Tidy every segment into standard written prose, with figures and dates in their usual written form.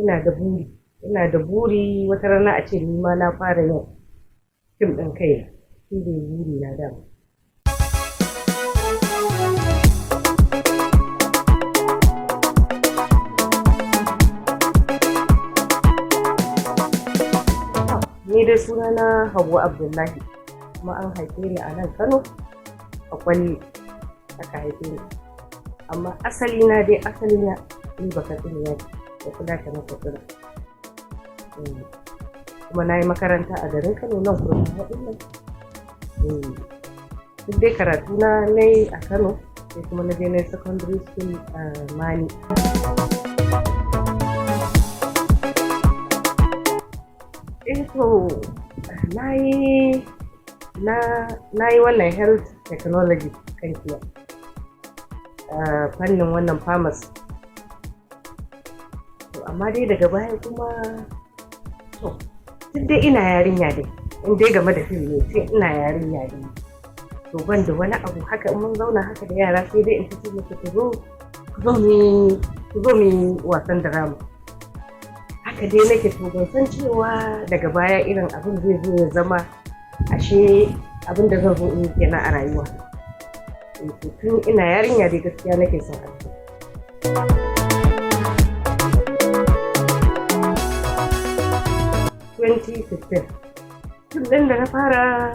Ina da buri, ina da buri wata rana a ce ni ma na fara yin fim ɗin kaina. Shi ne buri na dama. Ni dai sunana Hauwa Abdullahi, kuma an haife ni a nan Kano, a Kwalli aka haife ni. Amma asali na dai, asali na ni Bakatsiniya ce, Bafulatanar Katsina. Kuma na yi makaranta a garin Kano, nan Kurmawa ɗin nan. Duk dai karatu na na yi a Kano, sai kuma na je na yi secondary school a Mani. Eh to, na yi wannan health technology kan kiya. Fannin wannan pharmacy. To amma dai daga baya kuma, to tun dai ina yarinya dai, in dai game da fim ne, tun ina yarinya dai. To ban da wani abu haka, in mun zauna haka da yara, sai dai in ta ce musu, "Ku zo, ku zo mu ku zo mu yi wasan drama." Haka dai nake. To ban san cewa daga baya irin abin zai zo ya zama ashe abin da zan zo in yi kenan a rayuwa. To tun ina yarinya dai gaskiya nake son acting. 2015 fim ɗin da na fara,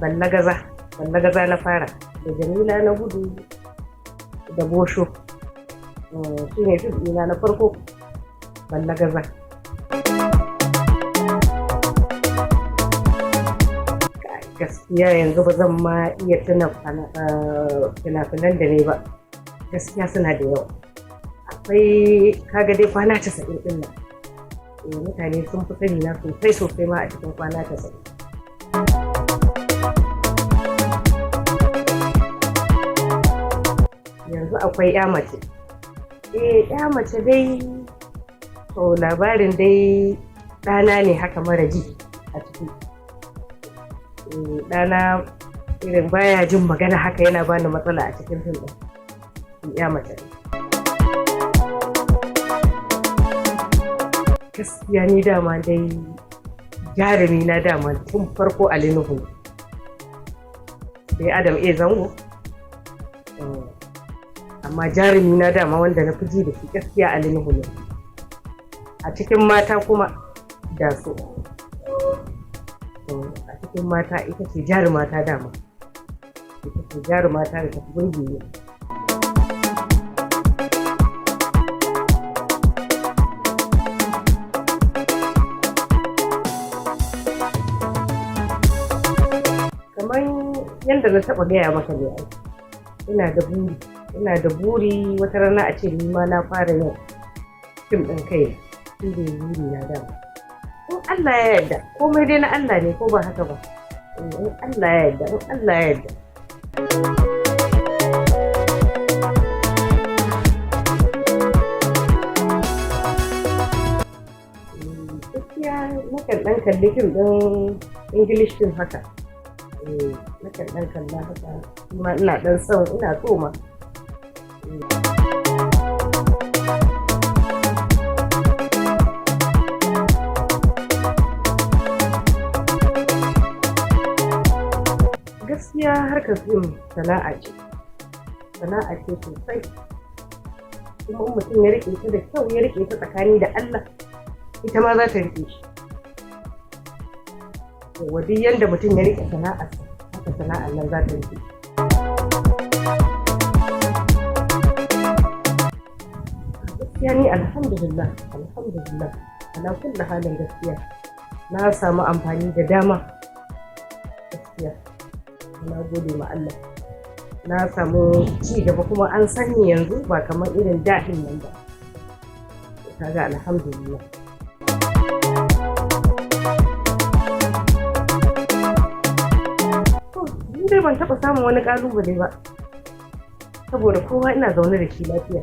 Ballagaza, Ballagaza na fara da Jamila na Gudu da Bosho. Shi ne fim ɗina na farko, Ballagaza. Gaskiya yanzu ba zan ma iya tuna fina-finan da ne ba. Gaskiya suna da yawa. Akwai, kaga dai Kwana 90 ɗin nan. Mutane sun fi sani na sosai sosai ma a cikin Kwana 90. Yanzu akwai 'Ya Mace. Eh, 'Ya Mace dai, to labarin dai ɗana ne haka mara ji a ciki. Ɗana irin baya jin magana haka, yana bani matsala a cikin fim ɗin. 'Ya Mace. Gaskiya ni dama dai jarumi na dama tun farko Ali Nuhu. Sai Adam A Zango. Amma jarumi na dama wanda na fi ji da shi gaskiya Ali Nuhu ne. A cikin mata kuma da su. A cikin mata ita ce jarumata dama. Ita ce jarumata da ta fi burge ni. Kamar yadda na taɓa gaya maka ne ai, ina da buri, ina da buri wata rana a ce ni ma na fara yin fim ɗin kaina. Shi ne buri na dama. In Allah ya yarda, komai dai na Allah ne, ko ba haka ba? In Allah ya yarda, in Allah ya yarda. Gaskiya nakan ɗan kalli fim ɗin English film haka. Nakan ɗan kalla haka, kuma ina ɗan son, ina so ma. Gaskiya harkar fim sana'a ce, sana'a ce sosai. Kuma in mutum ya riƙe ta da kyau, ya riƙe ta tsakani da Allah, ita ma za ta riƙe shi. Yawwa, duk yanda mutum ya riƙe sana'arsa, haka sana'ar nan za ta riƙe shi. Gaskiya ni alhamdulillah, alhamdulillah, ala kulli halin gaskiya na samu amfani da dama. Gaskiya na gode ma Allah. Na samu ci gaba kuma an sani yanzu ba kamar irin da ɗin nan ba. Kaga alhamdulillah. To ni dai ban taɓa samun wani ƙalubale ba, saboda kowa ina zaune da shi lafiya.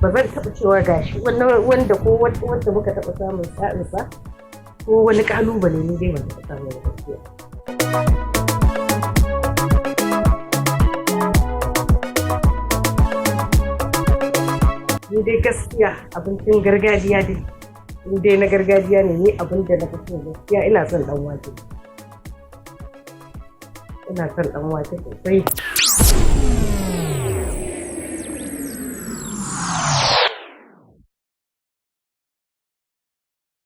Ba zan taɓa cewa gashi wanda ko wanda muka taɓa samun sa'insa ko wani ƙalubale, ni dai ban taɓa samun ba gaskiya. Ni Ni dai gaskiya abincin gargajiya dai, in dai na gargajiya ne, ni abin da na fi so gaskiya ina son ɗan wake. Ina son ɗan wake sosai.